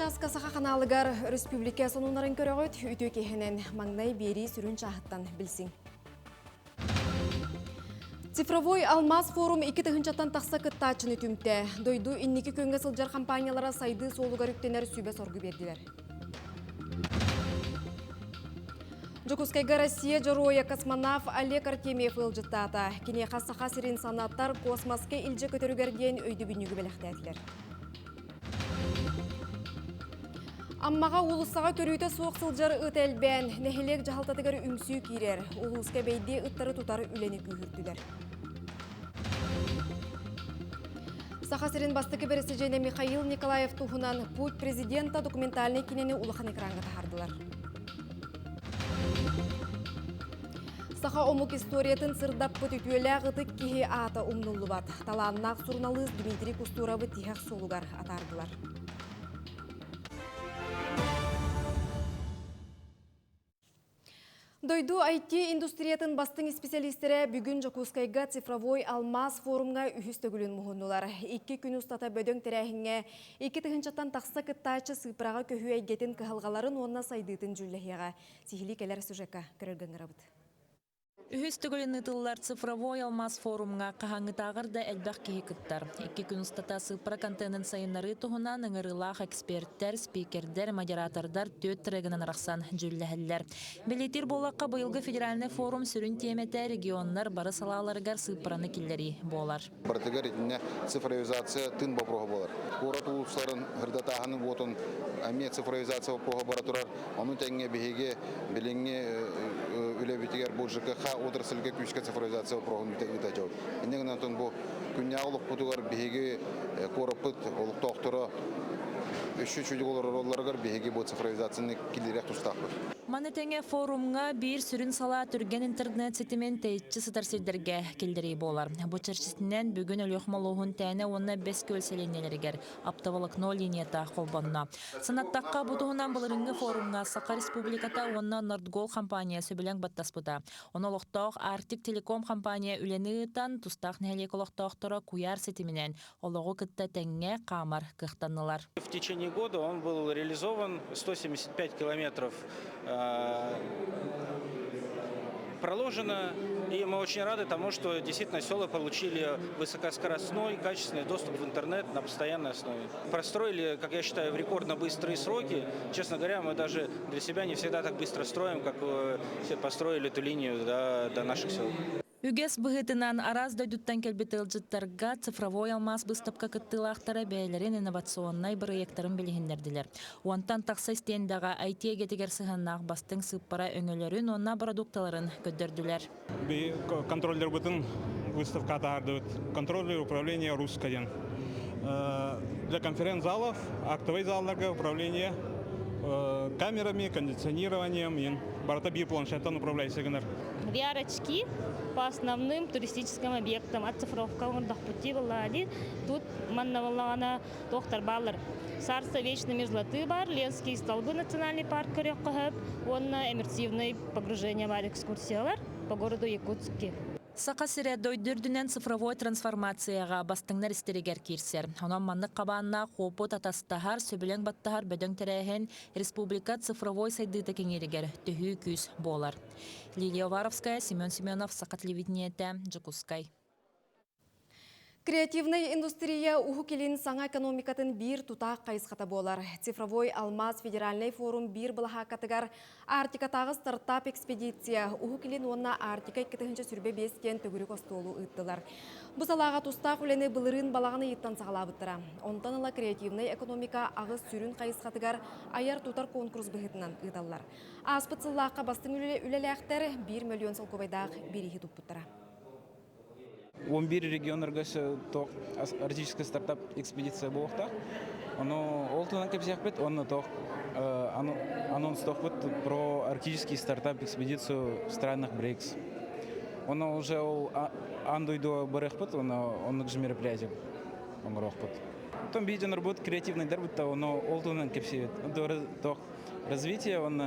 чааска Саха ханаалыгар өрөспүүбүлүкэ сонуннарын көрөҕүт. Үтүө киһинэн маҥнай биэрии сүрүн чааһыттан билсиҥ. Цифровой алмаас форум 2000-тан тахса кыттааччыны түмтэ. Дойду инники күөҥҥэ сылдьар компаниялара сайдыы суолугар үктэнэр сүбэ-соргу биэрдилэр. Дьокуускайга Россия дьоруойа космонавт Олег Артемьев ыалдьыттаата. Киниэхэ Саха сирин санаттар космоска илдьэ көтөрүгэр диэн өйдөбүнньүгү бэлэхтээтилэр. Аммаҕа уулуссаҕа көрүүтэ суох сылдьар ыт элбээн, нэһилиэк дьаһалтатыгар үҥсүү киирэр. Улууска бэйдиэ ыттары тутар үлэни күүһүртүлэр. Саха сирин бастакы бэрэсидьиэнэ Михаил Николаев туһунан «Путь президента» документальнай кинини улахан экраҥҥа таһаардылар. Саха омук историятын сырдаппыт үтүөлээх ытык киһи аата умнуллубат. Талааннаах суруналыыс Дмитрий Кустуровы тиһэх суолугар атаардылар. Дойду IT-индустриятын бастыҥ исписэлиистэрэ бүгүн Дьокуускайга цифровой алмаас форумҥа үһүс төгүлүн муһуннулар. Икки күн устата бөдөҥ тэрээһиҥҥэ 2 тыһыынчаттан тахса кыттааччы сыыппараҕа көһүү эйгэтин кыһалҕаларын уонна сайдыытын дьүүллэһиэҕэ. Сиһилии кэлэр сюжекка көрөргө ыҥырабыт. Үһүс төгүлүн ыытыллар цифровой алмаас форумҥа хаһааҥҥытааҕар да элбэх киһи кыттар. Икки күн устата сыыппара контенын сайыннарыы туһунан ыҥырыылаах эксперттэр, спикердэр, модератордар түөрт трегынан арахсан дьүүллэһэллэр. Бэлиэтиир буоллахха, быйылгы федеральнай форум сүрүн тиэмэтэ регионнар бары салааларыгар сыыппараны киллэрии буолар. Барытыгар итиннэ цифровизация тыын боппуруоһа буолар. Куорат улуустарын ырдатааһын уотун эмиэ цифровизация боппуруоһа бара турар. Ону тэҥҥэ биһиги билиҥҥи үлэбитигэр бу ЖКХ отрасльга күүскэ цифровизация боппуруоһун ыытачабыт. Инньэ гынан бу күннээҕи олохпутугар биһиги куораппыт олохтоохторо өссө үчүгэй олороллоругар биһиги бу цифровизацияны киллэриэх тустаахпыт. Маны тэҥэ форумҥа биир сүрүн салаа түргэн интернет ситимин тэйиччи сытар сирдэргэ киллэрии буолар. Бу чэрчитинэн бүгүн Өлүөхүмэ улууһун Тээнэ уонна Бэс Күөл сэлиэнньэлэригэр оптоволокно линията холбонно. Санаттахха, бу туһунан былырыыҥҥы форумҥа Саха Республиката уонна Нордгол компания сөбүлэҥ баттаспыта. Ону олохтоох Арктик Телеком компания үлэни ыытан, тустаах нэһилиэк олохтоохторо куйаар ситиминэн олоҕу кытта тэҥҥэ хаамар кыахтаннылар. В течение года он был реализован 175 километров проложено. И мы очень рады тому, что действительно села получили высокоскоростной, качественный доступ в интернет на постоянной основе. Простроили, как я считаю, в рекордно быстрые сроки. Честно говоря, мы даже для себя не всегда так быстро строим, как все построили эту линию до наших сел. Үгэс быһыытынан араас дойдуттан кэлбит ыалдьыттарга цифровой алмаас быыстапка кыттыылаахтара бэйэлэрин инновационнай бырайыактарын билиһиннэрдилэр. Уонтан тахса истиэндэҕэ IT эйгэтигэр сыһыаннаах бастыҥ сыыппара өҥөлөрүн уонна бородуукталарын көрдөрдүлэр. Контроллербытын выставка таһаардыбыт. Контроллер управления Русско диэн. Для конференц-залов, актовый залларга управление камерами, кондиционированием, барыта биир планшеттан управляйся гынар. VR-очки по основным туристическим объектам оцифровка оҥордохпут буоллаҕа Тут манна буоллаҕына туохтар бааллар. Царство вечной мерзлоты бар, Ленские столбы национальный парк көрүөххэ сөп уонна иммерсивный погружение бар экскурсиялар по городу Якутске. Саха сирэ дойду үрдүнэн цифровой трансформацияҕа бастыҥнар истэригэр киирсэр. Онон маннык хабааннаах уопут атастаһар, сөбүлэҥ баттаһар бөдөҥ тэрээһин республика цифровой сайдыыта кэҥииригэр төһүү күүс буолар. Лилия Уваровская, Семен Семенов, Саха телевидениетэ, Дьокуускай. Креативнай индустрия Уһук Илин саҥа экономикатын биир тутаах хайысхата буолар. Цифровой алмаас федеральнай форум биир былаһааккатыгар Арктикатааҕы стартап экспедиция Уһук Илин уонна Арктика 2025 диэн төгүрүк остуолу ыыттылар. Бу салааҕа тустаах үлэни былырыын балаҕан ыйыттан саҕалаабыттара. Онтон ыла креативнай экономика аҕыс сүрүн хайысхатыгар айар-тутар конкурс быһыытынан ыыталлар. Ааспыт сыллаахха бастыҥ үлэлээхтэр 1 мөлүйүөн солкуобайдаах бирииһи туппуттара. 11 регионнарга туох арктический стартап экспедиция буолуохтаах. Ону ол туһунан кэпсиэхпит уонна туох анонстуохпут про арктический стартап экспедицию в странах БРИКС. Ону уже ол аан дойду барыахпыт, ону оннук же мероприятие оҥоруохпут. Потом биир дьоннорбут креативныйдар бутта, ону ол туһунан кэпсиэбит. Туох развитие, он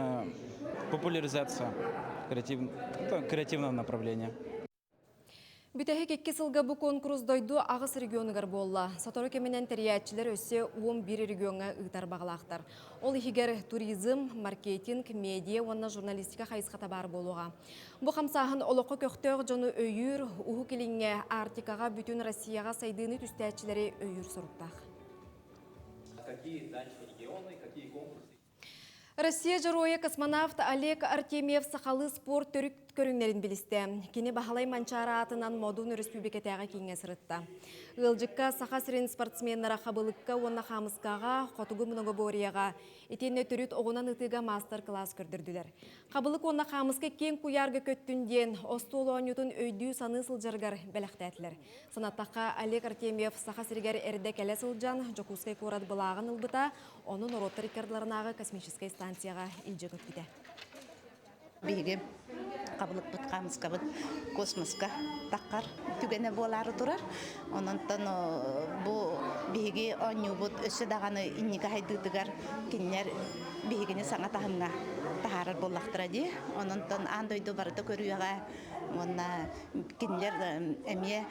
популяризация креативного направления. Бүтэһик икки сылга бу куонкурус дойду аҕыс регионугар буолла. Сотору кэминэн тэрийээччилэр өссө 11 региоҥҥа ыытар баҕалаахтар. Ол иһигэр туризм, маркетинг, медиа уонна журналистика хайысхата баар буолуоҕа. Бу хамсааһын олоххо көхтөөх дьону өйүүр, Уһук Илиҥҥэ, Арктикаҕа бүтүн Россияҕа сайдыыны түстээччилэри өйүүр соруктаах. Какие дальше регионы, какие конкурсы? Россия дьоруойа космонавт Олег Артемьев сахалыы спорт төрүт көрүҥнэрин билистэ. Кини Баһылай Манчаары аатынан Модун өрөспүүбүлүкэтээҕи кииҥҥэ сырытта. Ыалдьыкка Саха сирин спортсменнара хабылыкка уонна хаамыскаҕа, хотугу многоборьеҕа, итиэннэ төрүт оҕунан ытыыга маастар-кылаас көрдөрдүлэр. Хабылык уонна хаамыска киэҥ куйаарга көттүн диэн остуол оонньуутун өйдүү-саныы сылдьарыгар бэлэхтээтилэр. Санаттахха, Олег Артемьев Саха сиригэр эрдэ кэлэ сылдьан Дьокуускай куорат былааҕын ылбыта, ону норуоттар икки ардыларынааҕы космическай станцияҕа илдьэ көппүтэ. Биһиги хабылыкпыт хаамыскабыт космоска таххар түгэнэ буолаары турар. Ононтон бу биһиги оонньуубут өссө даҕаны инники хайдыытыгар кинилэр биһигини саҥа таһымҥа таһаарар буоллахтара дии. Ононтон аан дойду барыта көрүөҕэ уонна кинилэр эмиэ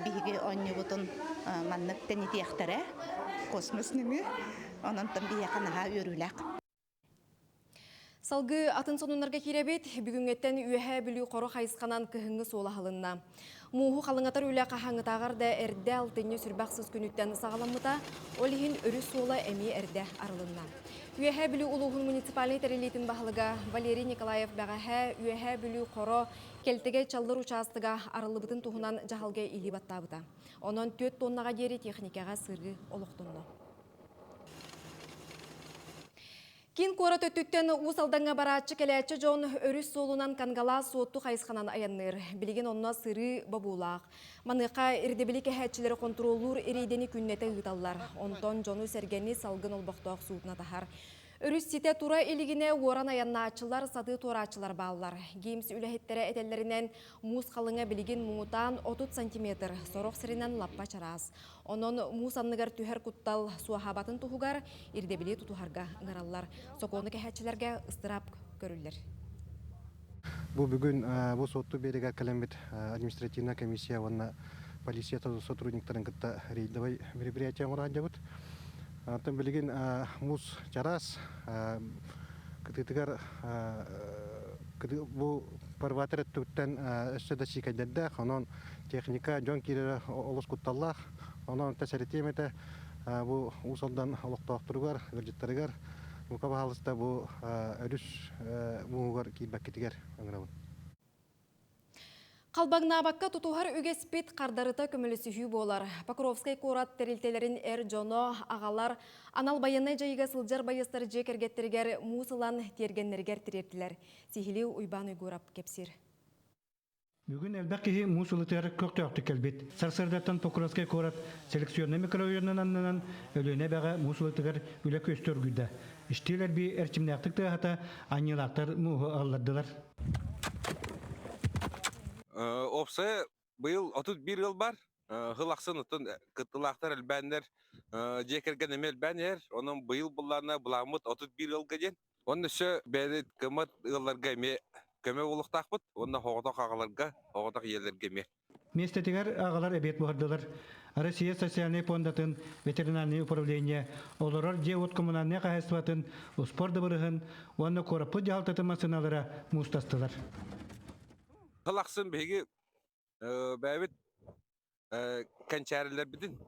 биһиги оонньуубутун маннык тэнитиэхтэрэ космос нөҥүө. Ононтон биһиэхэ наһаа үөрүүлээх. Салгыы атын сонуннарга киирэбит. Бүгүҥҥэттэн Үөһээ Бүлүү Хоро хайысханан кыһыҥҥы суол аһылынна. Мууһу халыҥатар үлэ хаһааҥҥытааҕар да эрдэ алтынньы сүрбэх сыс күнүттэн саҕаламмыта, ол иһин өрүс суола эмиэ эрдэ арылынна. Үөһээ Бүлүү улууһун муниципальнай тэриллиитин баһылыга Валерий Николаев бэҕэһээ Үөһээ Бүлүү Хоро Кэлтэгэй Чаллыр учаастага арыллыбытын туһунан дьаһалга илии баттаабыта. Онон 4 тоннаҕа диэри техникаҕа сырыы олохтонно. Киин куорат өттүттэн Уус Алдаҥҥа барааччы-кэлээччи дьон өрүс суолунан Кангалаас Суотту хайысханан айанныыр. Билигин онно сырыы бобуулаах. Маныаха ирдэбили кэһээччилэри хонтуруоллуур рейдэни күннэтэ ыыталлар. Онтон дьону-сэргэни салгын олбохтоох суутуна таһар. Өрүс ситэ тура илигинэ уоран айаннааччылар, сатыы туорааччылар бааллар. ГИМС үлэһиттэрэ этэллэринэн, муус халыҥа билигин муҥутаан 30 сантиметр, сорох сиринэн лаппа чараас. Онон муус анныгар түһэр куттал суоһаабатын туһугар ирдэбили тутуһарга ыҥыраллар. Сокуону кэһээччилэргэ ыстыраап көрүллэр. Бу бүгүн бу Суотту биэригэр кэлэммит административная комиссия уонна полиция сотрудниктарын кытта рейдовай мероприятие оҥоро сылдьабыт. Оттон билигин муус чараас кытыытыгар бу фарватер өттүттэн өссө да сиикэйдэрдээх, онон техника дьон киирэрэ олус кутталлаах. Онон сэрэтиэм этэ бу Уус Алдан олохтоохторугар, ыалдьыттарыгар бука баһаалыста бу өрүс мууһугар киирбэккитигэр ыҥырабын. Халбаҥнаабакка тутуһар үгэспит хардарыта көмөлөсүһүү буолар. Покровскай куорат тэрилтэлэрин эр дьоно, аҕалар анал байыаннай дьайыыга сылдьар байыастар дьиэ кэргэттэригэр муус ылан тиэргэннэригэр тириэртилэр. Сиһилии Уйбаан Уйгуурап кэпсиир. Бүгүн элбэх киһи муус ылытыгар көхтөөхтүк кэлбит. Сарсыардаттан Покровскай куорат селекционнай микрорайонун аннынан Өлүөнэ эбэҕэ муус ылытыгар үлэ күөстүү оргуйда. Иштиил эрбии эрчимнээхтик тыаһата, анньыылаахтар мууһу аллардылар. Уопсайа быйыл 31 ыал бар. Сыл ахсын оттон кыттыылаахтар элбээннэр, дьиэ кэргэн эмиэ элбээн иһэр. Онон быйыл былаана былааммыт 31 ыалга диэн. Уонна өссө бэйэбит кымат ыалларга эмиэ көмө буолуохтаахпыт уонна соҕотох аҕаларга, соҕотох ийэлэргэ эмиэ. Миэстэтигэр аҕалар эбиэт буһардылар. Россия социальнай пуондатын ветеринарнай управление олорор дьиэ-уот коммунальнай хаһаайыстыбатын успуорт дыбарыһын уонна куораппыт дьаһалтатын массыыналара муустастылар. Сыл ахсын биһиги бэйэбит кэнчээрилэрбитин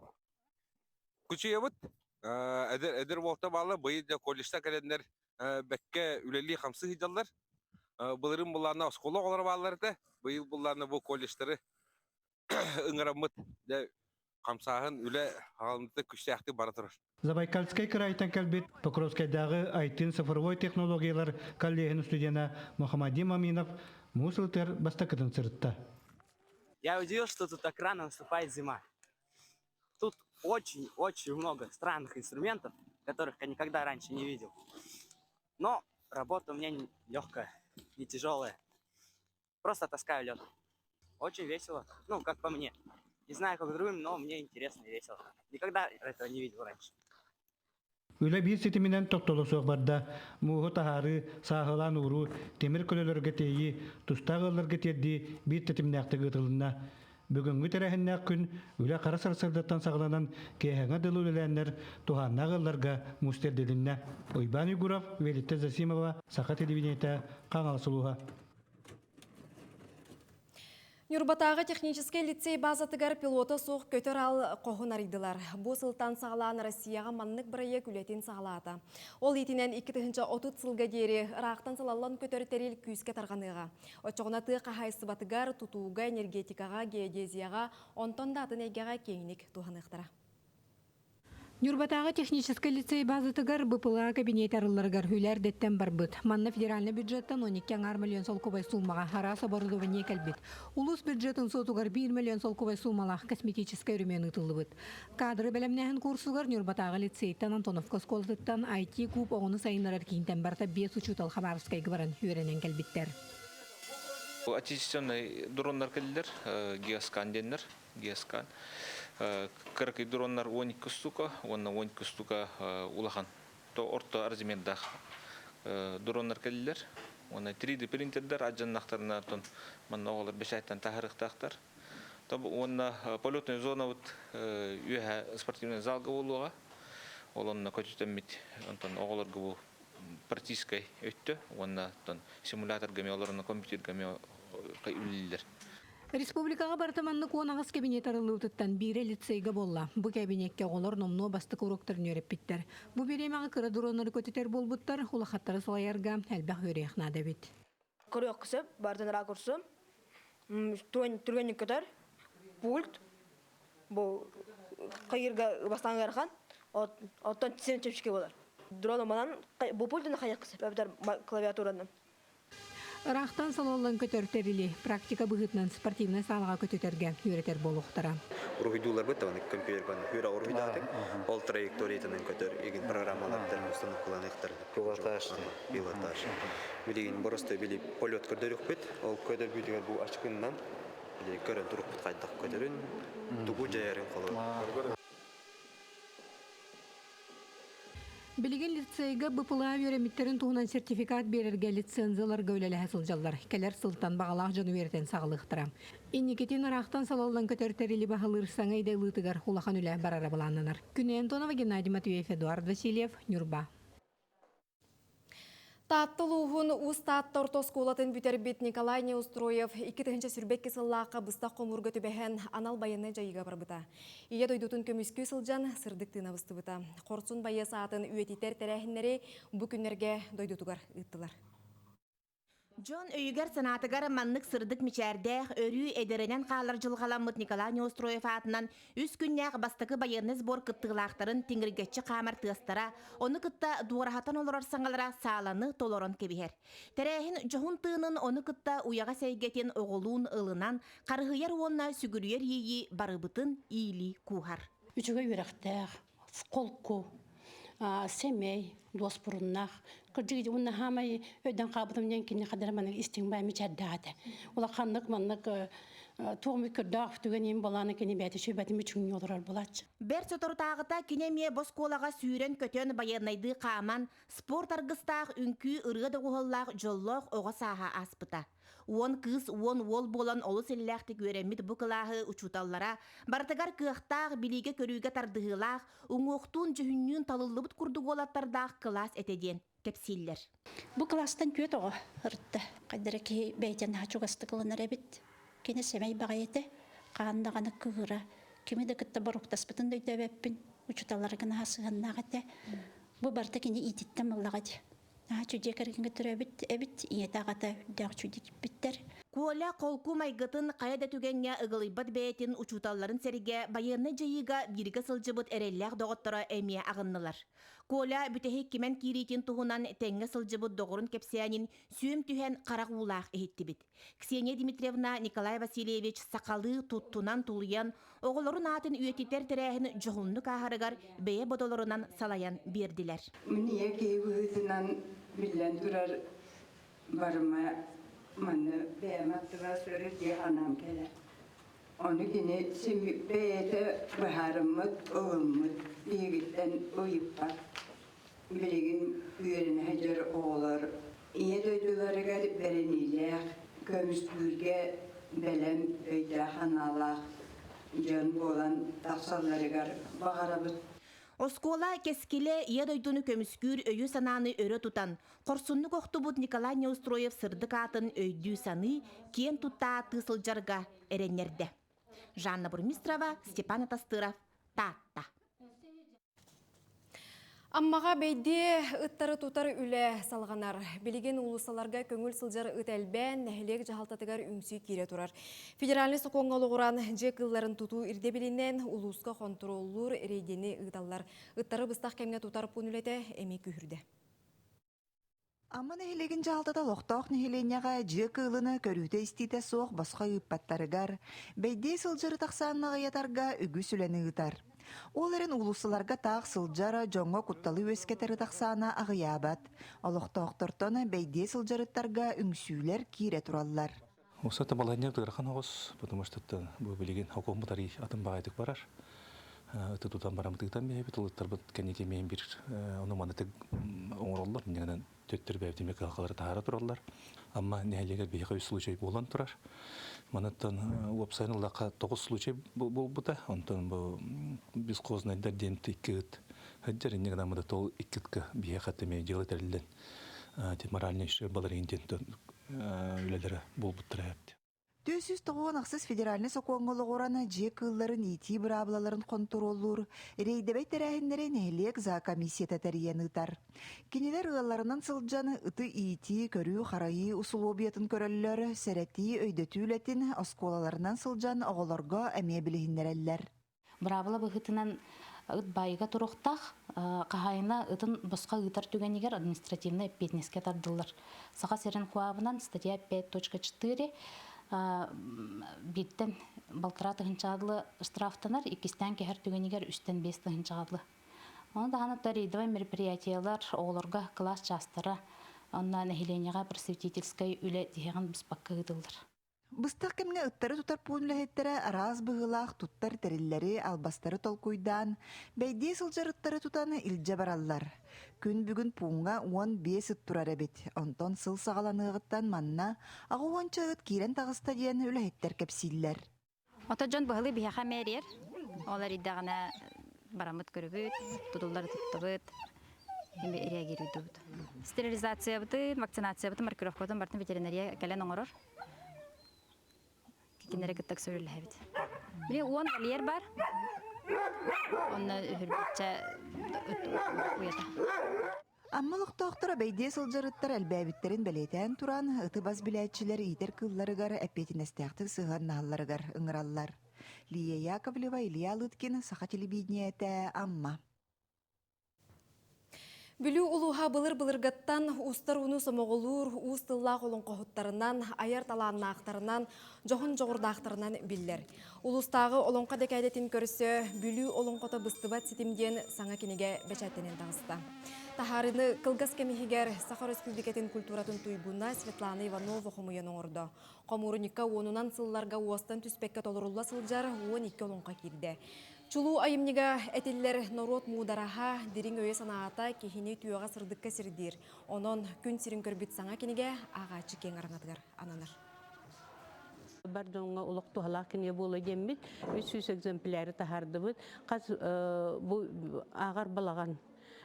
кучуйабыт. Эдэр эдэр уолта баалла быйыл дьэ колледжта кэлэннэр бэккэ үлэлии-хамсыы сылдьаллар. Былырыын былаана оскуола оҕолоро бааллар этэ. Быйыл былаана бу колледжтары ыҥыраммыт дьэ хамсааһын үлэ хаалымта күстээхтик бара турар. Забайкальскай кыраайтан кэлбит Покровскайдааҕы Айтын цифровой технологиялар коллеһын студена Мухаммадим Аминов муус ылытыгар бастакытын сырытта. Я удивился, что тут так рано наступает зима. Тут очень-очень много странных инструментов, которых я никогда раньше не видел. Но работа у меня легкая, не тяжелая. Просто таскаю лед. Очень весело, ну, как по мне. Не знаю, как другим, но мне интересно и весело. Никогда этого не видел раньше. Үлэ биир ситиминэн тохтоло суох барда. Мууһу таһаарыы, сааһылаан ууруу, тимир көлөлөргө тиэйии, тустаах ыалларга тиэрдии биир тэтимнээхтик ыытылынна. Бүгүҥҥү тэрээһиннээх күн үлэ хара сарсыардаттан саҕаланан киэһэҥҥэ дылы үлэлээннэр туһааннаах ыалларга муус тиэрдилиннэ. Уйбаан Уйгуров, Велита Засимова, Саха телевидениетэ, Хаҥалас улууһа. Ньурбатааҕы техническэй лицей базатыгар пилота суох көтөр аал хоһун арыйдылар. Бу сылтан саҕалаан Россияҕа маннык бырайыак үлэтин саҕалаата. Ол иитинэн 2030 сылга диэри ыраахтан салаллан көтөр тэрил күүскэ тарҕаныаҕа. Оччоҕуна тыа хаһаайыстыбатыгар, тутууга, энергетикаҕа, геодезияҕа, онтон да атын эйгэҕэ киэҥник туһаныахтара. Ньурбатааҕы техническэй лицей базатыгар БПЛА кабинет арылларыгар үлэ эрдэттэн барбыт. Манна федеральнай бюджеттан 12 аҥаар миллион солкуобай суумаҕа араас оборудование кэлбит. Улуус бюджетын суотугар 1 миллион солкуобай суумалаах косметическай өрөмүөн ыытыллыбыт. Кадры бэлэмнээһин курсугар Ньурбатааҕы лицейтэн Антоновка оскуолатыттан IT-куб оҕону сайыннарар киинтэн барыта биэс учуутал Хабаровскайга баран үөрэнэн кэлбиттэр. Отечественнай дроннар кэллилэр, геоскан диэннэр. Гескан. Кыракый дроннар 12 штука уонна 12 штука улахан то орто размердаах дроннар кэллилэр. Уонна 3D принтердер адьаннахтарына тон манна оҕолор бэчээттэн таһарыахтаахтар. Уонна полетная зона вот үөһэ спортивный залга буолуоҕа. Ол онно көтүтэммит онтон оҕолорго бу практическай өттө уонна симуляторга эмиэ олорон компьютерга эмиэ үлэлииллэр. Республикаҕа барыта маннык 18 кабинет арыллыбытыттан биирэ лицейгэ буолла. Бу кабинекка оҕолор номнуо бастакы уруоктарын үөрэппиттэр. Бу бириэмэҕэ кыра дроннары көтүтэр буолбуттар, улахаттары салайарга элбэх үөрүйэх наада эбит. Көрүөххэ сөп, бардын ракурсу. Түргэнник көтөр. Пульт. Бу хайырга бастаан ыарахан. Оттон син чэпчэки болар. Дрон манан бу пультын хайыахха сөп, эбэтэр клавиатуранан. Ыраахтан салаллан көтөр тэрили практика быһыытынан спортивнай саалаҕа көтүтэргэ үөрэтэр буолуохтара. Уруһуйдууларбыт даҕаны компьютербан үөрэ уруһуйдаатык. Ол траекториятынан көтөр игин программалардан установкаланыахтар. Пилотаж. Пилотаж. Билигин просто били полет көрдөрүөхпүт. Ол көтөрбүтүгэр бу ачкыннан били көрөн турукпут хайдах көтөрүн, тугу дьайарын холобур. Билигин лицейгэ БПЛА үөрэммиттэрин туһунан сертификат биэрэргэ лицензияларга үлэлэһэ сылдьаллар. Кэлэр сылтан баҕалаах дьону үөрэтэн саҕалыахтара. Инникитин ыраахтан салаллан көтөр тэрили баһылыыр саҥа идэ ылыытыгар улахан үлэ барара былааннанар. Күнэ Антонова, Геннадий Матвеев, Эдуард Васильев, Ньурба. Таатта улууһун Уус Таатта орто оскуолатын бүтэрбит Николай Неустроев 2022 сыллаахха быстах хомуурга түбэһэн анал байыаннай дьайыыга барбыта. Ийэ дойдутун көмүскүү сылдьан сырдык тыына быстыбыта. Хорсун байыас аатын үйэтитэр тэрээһиннэри бу күннэргэ дойдутугар ыыттылар. Дьон өйүгэр-санаатыгар маннык сырдык мичээрдээх, өрүү эдэринэн хаалар дьылҕаламмыт Николай Неустроев аатынан үс күннээх бастакы байыаннай сбор кыттыылаахтарын тиҥиргэччи хаамар тыастара, ону кытта дуораһатан олорор саҥалара сааланы толорон кэбиһэр. Тэрээһин дьоһун тыынын ону кытта уйаҕас эйгэтин оҕолуун ылынан, харыһыйар уонна сүгүрүйэр иэйии барыбытын иилии кууһар. Үчүгэй үөрэхтээх, холку, сэмэй, дуоспуруннаах. Кырдьык уонна хаамай өйдөн хаалбытым диэн кини хадара маннык истиҥ баай мичээрдээх этэ. Улаханнык маннык туох көрдөөх түгэн иһин балааны кини бэйэтэ сүбэтин мүчүҥнүү олорор буолааччы. Бэрт соторутааҕыта кини эмиэ боскуолаҕа сүүрэн-көтөн, байыаннайдыы хааман, спорт аргыстаах үҥкүү ырыа доҕуһуоллаах дьоллоох оҕо сааһа ааспыта. Уон кыыс, уон уол буолан олус иллээхтик үөрэммит бу кылааһы учууталлара барытыгар кыахтаах, билиигэ-көрүүгэ тардыһыылаах, уҥуохтуун-дьүһүннүүн талыллыбыт курдук уолаттардаах кылаас этэ диэн кэпсииллэр. Бу кылаастан түөрт оҕо ырытта. Хайдара киһи бэйэтин наһаа чугастык ылынар эбит. Кини сэмэй баҕайы этэ. Хаан даҕаны кыыһыра. Кими да кытта боруктаспытын да өйдөөбөппүн. Учууталларга наһаа сыһыаннаах этэ. Бу барыта кини иититтэн буоллаҕа дии. Наһаа чудье кэргэҥҥэ төрөөбүт эбит, ийэтэ аҕата үрдээх чудье Коля холку майгытын хайа да түгэҥҥэ ыгылыйбат бэйэтин учууталларын сэргэ байыаннай дьайыыга бииргэ сылдьыбыт эрэллээх доҕотторо эмиэ аҕыннылар. Коля бүтэһик кимэн киириитин туһунан тэҥҥэ сылдьыбыт доҕорун кэпсээнин сүөм түһэн харах уулаах иһиттибит. Ксения Дмитриевна Николай Васильевич сахалыы туттунан тулуйан, оҕолорун аатын үйэтитэр тэрээһин дьоһуннук ааһарыгар бэйэ бодолорунан салайан биэрдилэр. Мин ийэ киһи быһыытынан биллэн турар барыма манна бэйэм аттыбар сырыт дии санаам кэлэр. Ону кини бэйэтэ быһаарыммыт, ылыммыт, биһигиттэн ыйыппат. Билигин үөрэнэ сылдьар оҕолор Ийэ дойдуларыгар бэриниилээх, көмүскүүргэ бэлэм өйдөөх-санаалаах дьон буолан тахсалларыгар баҕарабыт. Оскуола кэскилэ Ийэ дойдуну көмүскүүр өйү-санааны өрө тутан, хорсуннук охтубут Николай Неустроев сырдык аатын өйдүү-саныы, киэн тутта ааттыы сылдьарга эрэннэрдэ. Жанна Бурмистрова, Степан Атастыров, Таатта. Аммаҕа бэйдиэ ыттары тутар үлэ салҕанар. Билигин уулуссаларга көҥүл сылдьар ыт элбээн, нэһилиэк дьаһалтатыгар үҥсүү киирэ турар. Федеральнай сокуоҥҥа олоҕуран, дьиэ кыылларын тутуу ирдэбилинэн улууска хонтуруоллуур рейдэни ыыталлар. Ыттары быстах кэмҥэ тутар пуун үлэтэ эмиэ күүһүрдэ. Амма нэһилиэгин дьаһалтата олохтоох нэһилиэнньэҕэ дьиэ кыылыны көрүүтэ-истиитэ суох босхо ыыппаттарыгар, бэйдиэ сылдьары тахсаанна аҕыйатарга үгүс үлэни ыытар. Ол эрэн уулуссаларга таах сылдьар дьоҥҥо кутталы үөскэтэр ытахсаана аҕыйаабат. Олохтоохтортон бэйдиэ сылдьар ыттарга үҥсүүлэр киирэ тураллар. Усата балаһыанньа ыарахан оҕус, потому что бу билигин окуоммут арый атын баҕайытык барар. Ыты тутан бараммыт ыытан биһэбит, ылыттарбыт кэнники эмиэ биир ону манытык оҥороллор, инньэ төттөр бэйэбит эмиэ кыһалҕалары таһаара тураллар. Амма нэһилиэгэр биһиэхэ үс случай буолан турар. Манаттан уопсайын ыллахха тоҕус случай буолбута. Онтон бу бесхознайдар диэн икки ыт сылдьар, инньэ гынан тол икки ытка биһиэхэ эмиэ дьыала тэриллэн моральный ущербалар иһин үлэлэрэ буолбуттара эбит. 496 федеральнай сокуоҥҥа олоҕуран дьиэ кыылларын иитии быраабылаларын хонтуруоллуур рейдэбэй тэрээһиннэри нэһилиэк зоокомиссията тэрийэн ыытар. Кинилэр ыалларынан сылдьан ыты иитии, көрүү-харайыы усулуобуйатын көрөллөр, сэрэтии, өйдөтүү үлэтин оскуолаларынан сылдьан оҕолорго эмиэ билиһиннэрэллэр. Быраабыла быһыытынан ыт баайыга туруохтаах, хаһаайына ытын босхо ыытар түгэнигэр административнай эппиэтинэскэ тардыллар. Саха сирин КУАБынан статья 5.4 бииртэн балтараа тыһыынчаҕа дылы штрафтанар, иккистээн кэһэр түгэнигэр үстэн биэс тыһыынчаҕа дылы. Ону даҕаны рейдовай мероприятиелар, оҕолорго кылаас чаастара, онно нэһилиэнньэҕэ просветительскай үлэ тиһэҕин быспакка ыытыллар. Быстах кэмҥэ ыттары тутар пуун үлэһиттэрэ араас быһыылаах туттар тэриллэри, албастары толкуйдаан, бэйдиэ сылдьар ыттары тутан илдьэ бараллар. Күн бүгүн пууҥҥа 15 ыт турар эбит. Онтон сыл саҕаланыаҕыттан манна аҕыс уонча ыт киирэн таҕыста диэн үлэһиттэр кэпсииллэр. Ото дьон быһылыы биһиэхэ мээрийэр. Ол эрийдэҕинэ бараммыт көрөбүт, тутуллары туттабыт, реагируйдубут. Стерилизациябытын, вакцинациябытын, маркировкабытын барытын ветеринария кэлэн оҥорор. Кинилэри кытта сөбүлэһэбит. Били уон вольер бар. Онно үһүрбүччэ уйата. Амма олохтоохторо бэйдиэ сылдьар ыттар элбээбиттэрин бэлиэтээн туран, ыты бас билээччилэр иитэр кыылларыгар эппиэтинэстээхтик сыһыаннаһалларыгар ыҥыраллар. Лия Яковлева, Илья Лыткин, Саха телевидениетэ, Амма. Бүлүү улууһа былыр-былыргаттан устар ууну сомоҕолуур уус тыллаах олоҥхоһуттарынан, айар талааннаахтарынан, дьоһун дьоҕурдаахтарынан биллэр. Улуустааҕы олоҥхо дэкээдэтин көрсө Бүлүү олоҥхото быстыбат ситим диэн саҥа кинигэ бэчээттэнэн таҕыста. Таһаарыыны кылгас кэм иһигэр Саха Өрөспүүбүлүкэтин культуратын туйгуна Светлана Иванова хомуйан оҥордо. Хомуурунньукка уонунан сылларга уостан түспэккэ толорулла сылдьар 12 олоҥхо киирдэ. Чулуу айымньыга этиллэр норуот муудараһа, дириҥ өйө-санаата киһини үтүөҕэ сырдыкка сирдиир. Онон күн сирин көрбүт саҥа кинигэ ааҕааччы киэҥ араҥатыгар ананар. Бар дьоҥҥо олох туһалаах кинигэ буолуо диэммит 300 экземпляры таһаардыбыт. Хас бу ааҕар балаҕан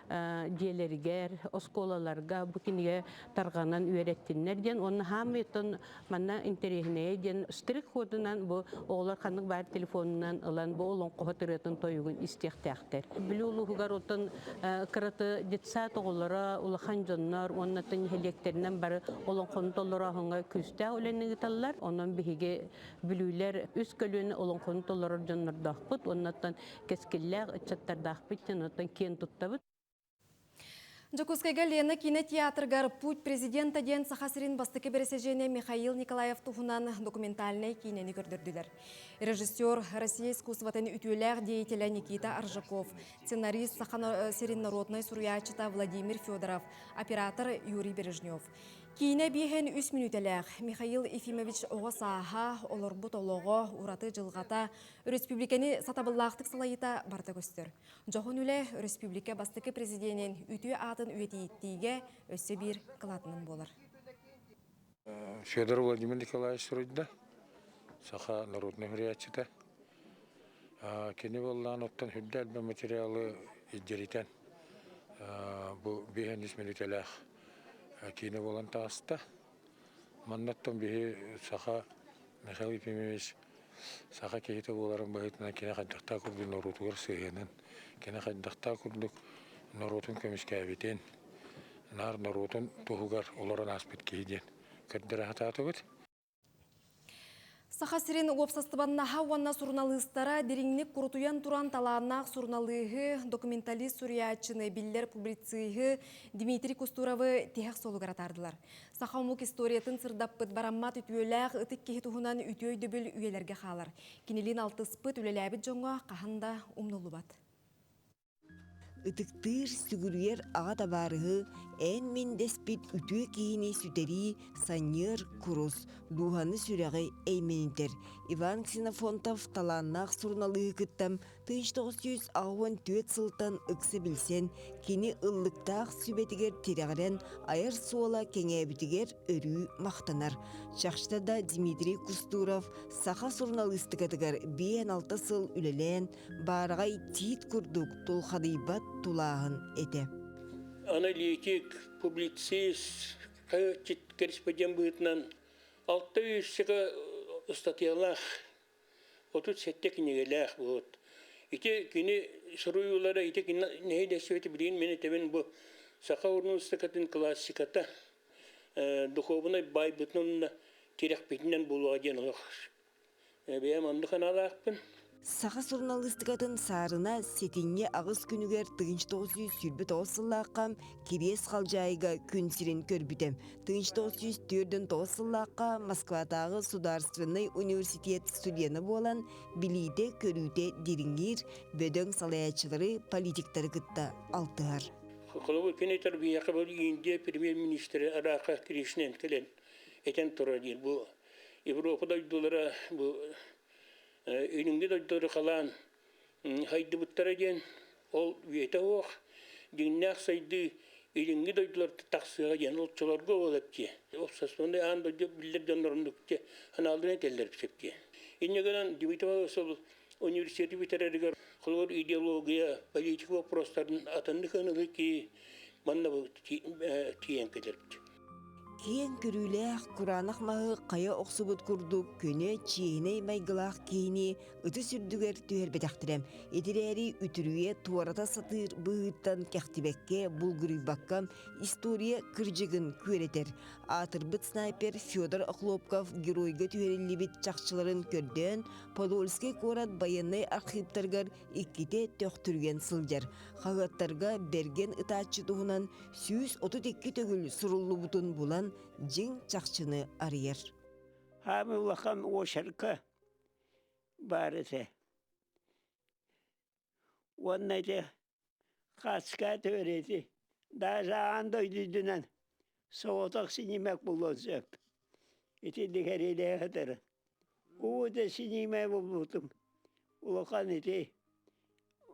дьиэлэригэр, оскуолаларга бу кинигэ тарҕанан үөрэттиннэр диэн уонна хаамыйтан манна интэриэһинэйэ диэн штрих-кодунан бу оҕолор ханнык баар телефонунан ылан бу олоҥхоһут ырыатын тойугун истиэхтээхтэр. Бүлүү улууһугар оттон кыраты детсад оҕолоро, улахан дьоннор уонна нэһилиэктэринэн бары олоҥхону толорооһуҥҥа күүстээх үлэни ыыталлар. Онон биһиги бүлүүлэр үс көлүөнэ олоҥхону толорор дьоннордоохпут уонна кэскиллээх ыччаттардаахпыт диэн оттон киэн туттабыт. Дьокуускайга Лена киинэ театрыгар «Путь президента» диэн Саха сирин бастакы бэрэсэдьиэнэ Михаил Николаев туһунан документальнай киинэни көрдөрдүлэр. Режиссер Россия искусствотын үтүөлээх деятелэ Никита Аржаков, сценарист Саха сирин народнай суруйааччыта Владимир Федоров, оператор Юрий Бережнев. Киинэ биэһэн үс мүнүүтэлээх Михаил Ефимович оҕо сааһа, олорбут олоҕо, ураты дьылҕата, өрөспүүбүлүкэни сатабыллаахтык салайыыта барыта көстөр. Дьоһун үлэ өрөспүүбүлүкэ бастакы президенин үтүө аатын үйэтитиигэ өссө биир кылаатынан буолар. Федор Владимир Николаевич суруйда. Саха народнай суруйааччыта. Кини буоллаан оттон үрдэ элбэх материалы илдьиритэн бу биһэн үс мүнүүтэлээх киинэ буолан таҕыста. Маннаттан биһи саха Михаил Ефимович саха киһитэ буоларын быһыытынан кини хайдахтаах курдук норуотугар сыһыанын, кини хайдахтаах курдук норуотун көмүскээбитин, наар норуотун туһугар олорон ааспыт киһи диэн көрдөрө сатаатыбыт. Саха сирин уопсастыбаннаһа уонна суруналыыстара дириҥник курутуйан туран талааннаах суруналыыһы, документалист суруйааччыны, биллэр публициһы Дмитрий Кустуровы тиһэх суолугар атаардылар. Саха омук историятын сырдаппыт бараммат үтүөлээх ытык киһи туһунан үтүө өйдөбүл үйэлэргэ хаалар. Кинилиин алтыспыт, үлэлээбит дьоҥҥо хаһан да умнуллубат. Ытыктыыр, сүгүрүйэр аҕа табаарыһы, эн-мин дэспит үтүө киһини сүтэрии, санньыар, курус, дууһаны сүрэҕи эймэнитэр. Иван Ксенофонтов талааннаах суруналыыһы кытта 1984 сылтан ыкса билсэн, кини ыллыктаах сүбэтигэр тирэҕирэн айар суола кэҥээбитигэр өрүү махтанар. Чахчыта да Дмитрий Кустуров саха суруналыыстыкатыгар 56 сыл үлэлээн, баараҕай тиит курдук тулхадыйбат тулааһын этэ. Аналитик, публицист, корреспондент быһыытынан 600 ыстатыйалаах, 37 кинигэлээх вот. Ити кини суруйуулара, ити кини нэһилиэстибэтэ билигин мин этэбин бу саха журналистикатын классиката, духуобунай байбытын уонна тирэхпитинэн буолуоҕа диэн олох Бэйэм оннук аналаахпын. Саха суруналыыстыкатын саарына сэтинньи аҕыс күнүгэр 1929 сыллаахха Кириэс Халдьаайыга күн сирин көрбүтэ. 1949 сыллаахха Москватааҕы судаарственнай университет студена буолан, билиитэ-көрүүтэ дириҥиир, бөдөҥ салайааччылары, политиктары кытта алтыһар. Холобур, кини этэр биһиэхэ бу Индия премьер-министрэ Араха Кришнен кэлэн этэн турар диир. Бу Европа дойдулара бу илиҥҥи дойдулары халаан хайдыбыттара диэн ол үйэтэ суох дьиҥнээх сайдыы илиҥҥи дойдуларга тахсыаҕа диэн оччолорго ол эптиэ уопсастыбаннай аан дойду биллэр дьоннорун анаалдарын этэллэр сөптиэ инньэ гынан Дмитрий Павлович университеты бүтэрэригэр холобур идеология политика вопростарын атыннык ынылы ки манна тиийэн кэлэрбит Киэҥ көрүүлээх, кураанах маһы хайа охсубут курдук көнө, чиэһинэй майгылаах киһини ытыс үрдүгэр түһэрбэтэхтэрэ. Итирээри үтүрүйэ туората сатыыр быһыыттан кэхтибэккэ, булгуруйбакка история кырдьыгын күөрэтэр. Аатырбыт снайпер Федор Охлопков геройга түһэриллибит чахчыларын көрдөөн, Подольскай куорат байыаннай архыыптарыгар иккитэ төхтүрүйэн сылдьар. Хаһыаттарга бэргэн ытааччы туһунан 132 төгүл суруллубутун булан дьиҥ чахчыны арыйар. Хаамы улахан уочарка баар этэ. Уонна ити хаска төөрөти даже аан дойду үрдүнэн соҕотох синимэк булуон сөп. Итинник эриилээх этэр. Уу да синимэ булбутум. Улахан ити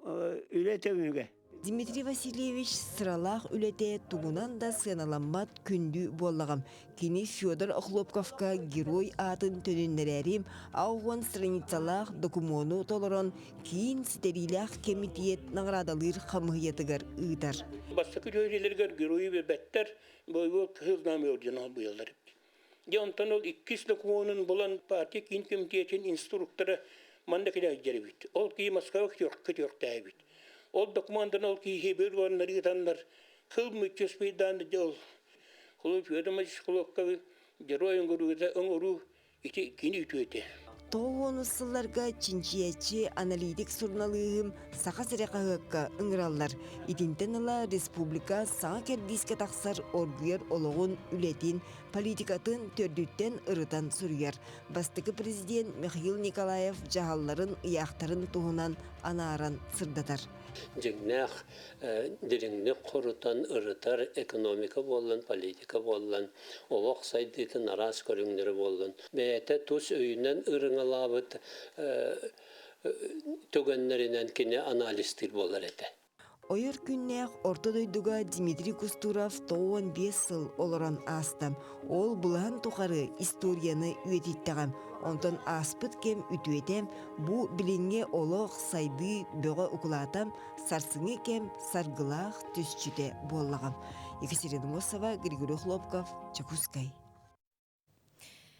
үлэ түмүгэ. Дмитрий Васильевич сыралаах үлэтэ тугунан да сыаналаммат күндү буоллаҕым. Кини Федор Охлопковка герой аатын төнүннэрээри 60 страницалаах докумуону толорон киин ситэриилээх кэмитиэт наҕараадалыыр хамыыһыйатыгар ыытар. Бастакы дьүөрэлэригэр геройу биэрбэттэр, бойобуой Кыһыл Знамя ордена буйаллар эбит. Дьэ онтон ол иккис докумуонун булан партия киин кэмитиэтин инструктора манна кэлэ сылдьар эбит. Ол киһи Москваҕа көтүөхтээбит. Ол докумуонтан ол киһи бір уоннар ыытаннар кыл мүччү успейдаан дьэ ол Холуп Федор Хлопковы герой оҥоруута оҥоруу ити кини үтүөтэ. Тоҕус сылларга чинчийээччи, аналитик суруналыыһым Саха сирэ хаһыакка ыҥыраллар. Итинтэн ыла республика саҥа кэрдиискэ тахсар оргуйар олоҕун, үлэтин, политикатын төрдүттэн ырытан суруйар. Бастакы президент Михаил Николаев дьаһалларын, ыйаахтарын туһунан анааран сырдатар. Дьиҥнээх дириҥник хорутан ырытар экономика буоллун, политика буоллун, олох сайдыытын араас көрүҥнэрэ буоллун, бэйэтэ тус өйүнэн ырыҥалаабыт түгэннэринэн кини анализтыыр буолар этэ. Ойор күннээх орто дойдуга Дмитрий Кустуров 95 сыл олорон ааста. Ол былаһын тухары историяны үйэтиттэҕэ. Онтон ааспыт кэм үтүөтэ бу билиҥҥи олох сайдыы бөҕө укулаата сарсыҥҥы кэм саргылаах түсчүтэ буоллаҕа. Екатерина Мосова, Григорий Хлопков, Чекускай.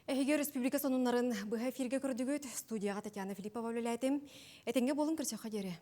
Эһиги республика сонуннарын быһа эфиргэ көрдүгүт. Студияға Татьяна Филиппова үлэлээтим. Этэҥҥэ буолун көрсөххө диэри.